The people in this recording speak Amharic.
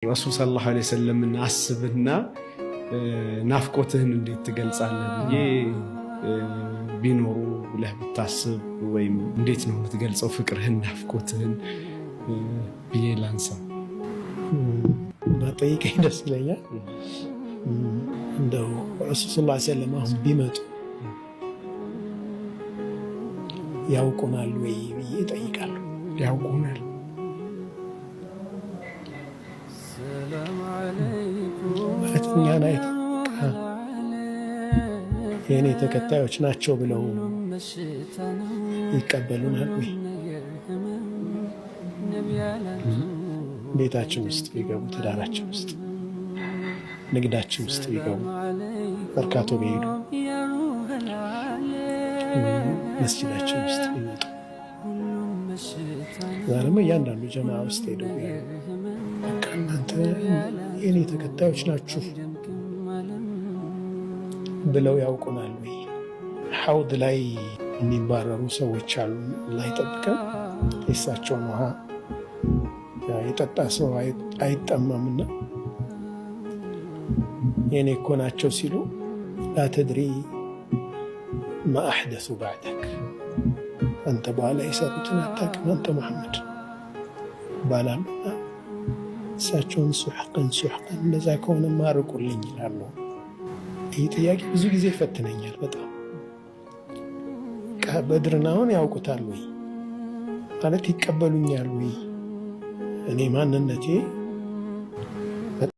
ረሱል ሰለላሁ ዐለይሂ ወሰለምን አስብና ናፍቆትህን እንዴት ትገልጻለህ ብዬ ቢኖሩ ብለህ ብታስብ ወይም እንዴት ነው የምትገልጸው ፍቅርህን ናፍቆትህን ብዬ ላንሳ። ባጠይቀኝ ደስ ይለኛል። እንደው ረሱል ሰለላሁ ዐለይሂ ወሰለም አሁን ቢመጡ ያውቁናል ወይ ብዬ እጠይቃለሁ። ያውቁናል። ማለት እኛን አይተው የእኔ ተከታዮች ናቸው ብለው ይቀበሉናል ወይ? ቤታችን ውስጥ ቢገቡ፣ ትዳራችን ውስጥ፣ ንግዳችን ውስጥ ቢገቡ፣ መርካቶ ቢሄዱ፣ መስጂዳችን ውስጥ ቢመጡ፣ እዛ ደግሞ እያንዳንዱ ጀማ ውስጥ ሄደው በቃ እናንተ የእኔ ተከታዮች ናችሁ ብለው ያውቁናል ወይ? ሐውድ ላይ የሚባረሩ ሰዎች አሉ። አላህ ይጠብቀን። የእሳቸውን ውሃ የጠጣ ሰው አይጠማምና የእኔ እኮ ናቸው ሲሉ لا تدري ما أحدثوا بعدك፣ አንተ በኋላ የሰሩትን አታውቅም አንተ መሐመድ ይባላሉና እሳቸውን سحقا سحقا እንደዛ ከሆነ ማርቁልኝ ይላሉ። ይህ ጥያቄ ብዙ ጊዜ ይፈትነኛል በጣም። በድርን አሁን ያውቁታል ወይ ማለት ይቀበሉኛል ወይ? እኔ ማንነቴ